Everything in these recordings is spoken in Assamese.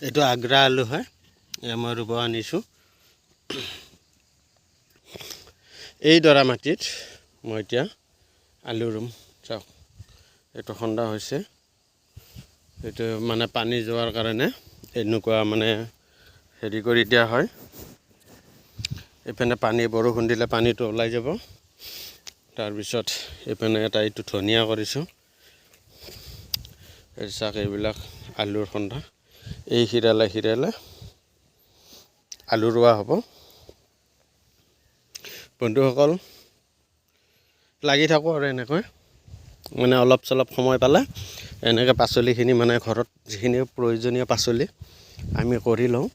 এইটো আগ্ৰা আলু হয়। এয়া মই ৰুব আনিছোঁ। এইডৰা মাটিত মই এতিয়া আলু ৰুম। চাওক, এইটো খন্দা হৈছে। এইটো মানে পানী যোৱাৰ কাৰণে এনেকুৱা মানে হেৰি কৰি দিয়া হয়। এইপিনে পানী, বৰষুণ দিলে পানীটো ওলাই যাব। তাৰপিছত এইপিনে এটা এইটো ধনিয়া কৰিছোঁ। এই চাওক, এইবিলাক আলুৰ খন্দা। এই সিৰালে সিৰালে আলু ৰোৱা হ'ব। বন্ধুসকল, লাগি থাকোঁ আৰু এনেকৈ মানে অলপ চলপ সময় পালে এনেকৈ পাচলিখিনি, মানে ঘৰত যিখিনি প্ৰয়োজনীয় পাচলি আমি কৰি লওঁ।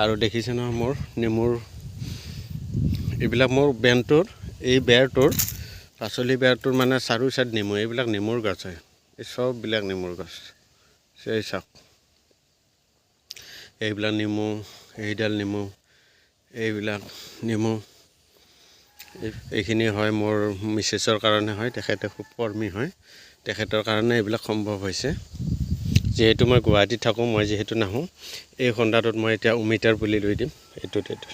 আৰু দেখিছে নহয় মোৰ নেমুৰ এইবিলাক, মোৰ বেনটোৰ, এই বেৰটোৰ, পাচলি বেৰটোৰ মানে চাৰিও চাইড নেমু। এইবিলাক নেমুৰ গছ হয়। এই চববিলাক নেমুৰ গছ। এই চাওক, এইবিলাক নেমু, এইডাল নেমু, এইবিলাক নেমু। এইখিনি হয় মোৰ মিছেছৰ কাৰণে হয়। তেখেতে খুব কৰ্মী হয়, তেখেতৰ কাৰণে এইবিলাক সম্ভৱ হৈছে। যিহেতু মই গুৱাহাটীত থাকোঁ, মই যিহেতু নাহোঁ। এই খন্দাটোত মই এতিয়া অমিতাৰ পুলি ৰুই দিম। এইটোত এইটো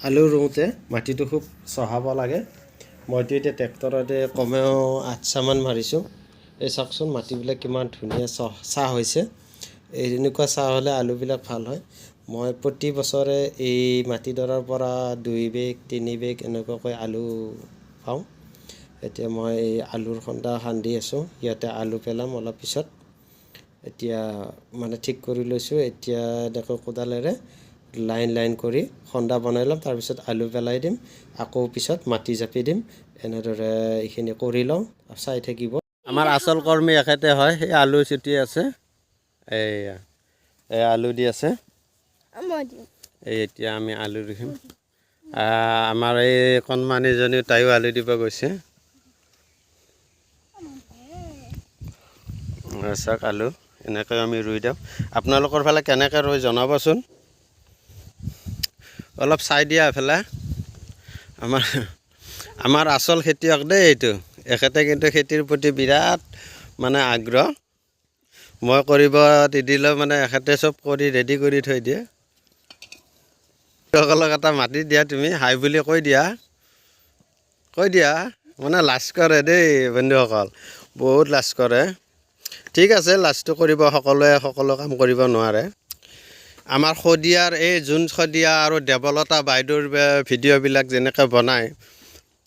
আলু ৰুওঁতে মাটিটো খুব চহাব লাগে। মইতো এতিয়া ট্ৰেক্টৰতে কমেও 8 চাহমান মাৰিছোঁ। এই চাওকচোন, মাটিবিলাক কিমান ধুনীয়া চাহ হৈছে। এই এনেকুৱা চাহ হ'লে আলুবিলাক ভাল হয়। মই প্ৰতি বছৰে এই মাটিডৰাৰ পৰা 2 বেগ, 3 বেগ এনেকুৱাকৈ আলু পাওঁ। এতিয়া মই এই আলুৰ খন্দা খান্দি আছোঁ। ইয়াতে আলু পেলাম অলপ পিছত। এতিয়া মানে ঠিক কৰি লৈছোঁ। এতিয়া এনেকৈ কোদালেৰে লাইন লাইন কৰি খন্দা বনাই ল'ম। তাৰপিছত আলু পেলাই দিম, আকৌ পিছত মাটি জাপি দিম। এনেদৰে এইখিনি কৰি লওঁ, চাই থাকিব। আমাৰ আচল কৰ্মী এখেতে হয়। সেই আলু ছটিয়াই আছে। এইয়া, এই আলু দি আছে। মই দিম। এই এতিয়া আমি আলু দেখিম। আমাৰ এই কণমানিজনীও, তাইও আলু দিব গৈছে। চাওক, আলু এনেকৈ আমি ৰুই দিওঁ। আপোনালোকৰ ফালে কেনেকৈ ৰুই জনাবচোন। অলপ চাই দিয়া এফালে। আমাৰ আচল খেতিয়ক দেই এইটো। এখেতে কিন্তু খেতিৰ প্ৰতি বিৰাট মানে আগ্ৰহ। মই কৰিব নিদিলেও মানে এখেতে চব কৰি ৰেডি কৰি থৈ দিয়ে। সকলক এটা মাতি দিয়া তুমি, হাই বুলি কৈ দিয়া, কৈ দিয়া। মানে লাজ কৰে দেই বন্ধুসকল, বহুত লাজ কৰে। ঠিক আছে, লাজটো কৰিব, সকলোৱে সকলো কাম কৰিব নোৱাৰে। আমাৰ শদিয়াৰ এই জোন শদিয়া আৰু দেৱলতা বাইদেউৰ ভিডিঅ'বিলাক যেনেকৈ বনায়,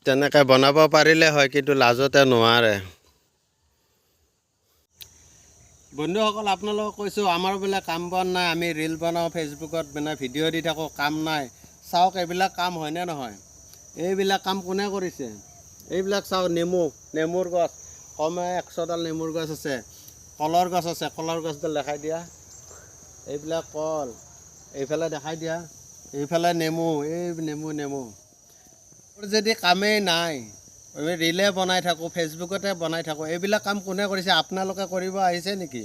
তেনেকৈ বনাব পাৰিলে হয়, কিন্তু লাজতে নোৱাৰে। বন্ধুসকল, আপোনালোকক কৈছোঁ, আমাৰ বোলে কাম বন নাই, আমি ৰিল বনাওঁ, ফেচবুকত মানে ভিডিঅ' দি থাকোঁ, কাম নাই। চাওক, এইবিলাক কাম হয়নে নহয়? এইবিলাক কাম কোনে কৰিছে? এইবিলাক চাওক, নেমুৰ গছ কমে 100ডাল নেমুৰ গছ আছে। কলৰ গছ আছে। কলৰ গছডাল দেখাই দিয়া। এইবিলাক কল এইফালে দেখাই দিয়া। এইফালে নেমু, এই নেমু নেমু। যদি কামেই নাই, আমি ৰিলে বনাই থাকোঁ, ফেচবুকতে বনাই থাকোঁ, এইবিলাক কাম কোনে কৰিছে? আপোনালোকে কৰিব আহিছে নেকি?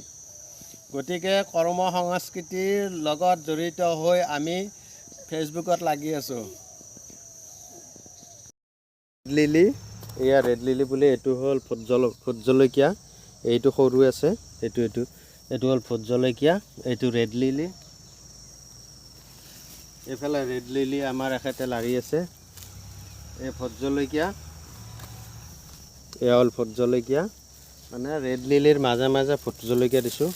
গতিকে কৰ্ম সংস্কৃতিৰ লগত জড়িত হৈ আমি ফেচবুকত লাগি আছোঁ। লিলি, এয়া ৰেড লিলি বুলি। এইটো হ'ল ভোট জলকীয়া। এইটো সৰু আছে। এইটো হ'ল ভোট জলকীয়া, এইটো ৰেড লিলি। এইফালে ৰেড লিলি আমাৰ এখেতে লাৰি আছে। এই ভোট জলকীয়া, এয়া হ'ল ভোট জলকীয়া। মানে ৰেড লিলিৰ মাজে মাজে ভোট জলকীয়া দিছোঁ।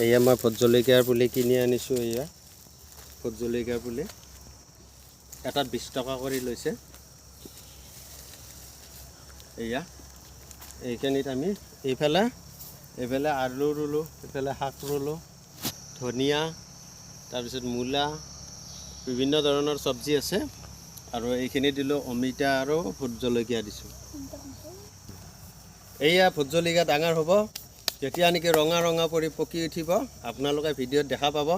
এয়া মই ভোট জলকীয়াৰ পুলি কিনি আনিছোঁ। এয়া ভোট জলকীয়াৰ পুলি, এটাত 20 টকা কৰি লৈছে। এয়া এইখিনিত আমি এইফালে আলু ৰুলোঁ, এইফালে শাক ৰুলোঁ, ধনিয়া, তাৰপিছত মূলা, বিভিন্ন ধৰণৰ চব্জি আছে। আৰু এইখিনি দিলোঁ অমিতা আৰু ভোট জলকীয়া দিছোঁ। এইয়া ভোট জলকীয়া ডাঙৰ হ'ব। যেতিয়া নেকি ৰঙা ৰঙা পৰি পকি উঠিব, আপোনালোকে ভিডিঅ'ত দেখা পাব।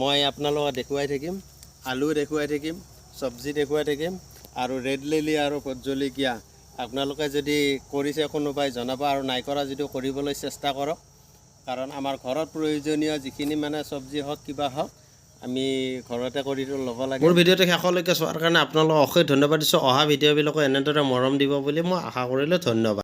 মই আপোনালোকক দেখুৱাই থাকিম, আলু দেখুৱাই থাকিম, চব্জি দেখুৱাই থাকিম আৰু ৰেড লিলি আৰু ভোট জলকীয়া। আপোনালোকে যদি কৰিছে কোনোবাই, জনাব। আৰু নাই কৰা যদি কৰিবলৈ চেষ্টা কৰক, কাৰণ আমাৰ ঘৰত প্ৰয়োজনীয় যিখিনি মানে চব্জি হওক, কিবা হওক, আমি ঘৰতে কৰি ল'ব লাগে। মোৰ ভিডিঅ'টো শেষলৈকে চোৱাৰ কাৰণে আপোনালোকক অশেষ ধন্যবাদ দিছোঁ। অহা ভিডিঅ'বিলাকো এনেদৰে মৰম দিব বুলি মই আশা কৰিলোঁ। ধন্যবাদ।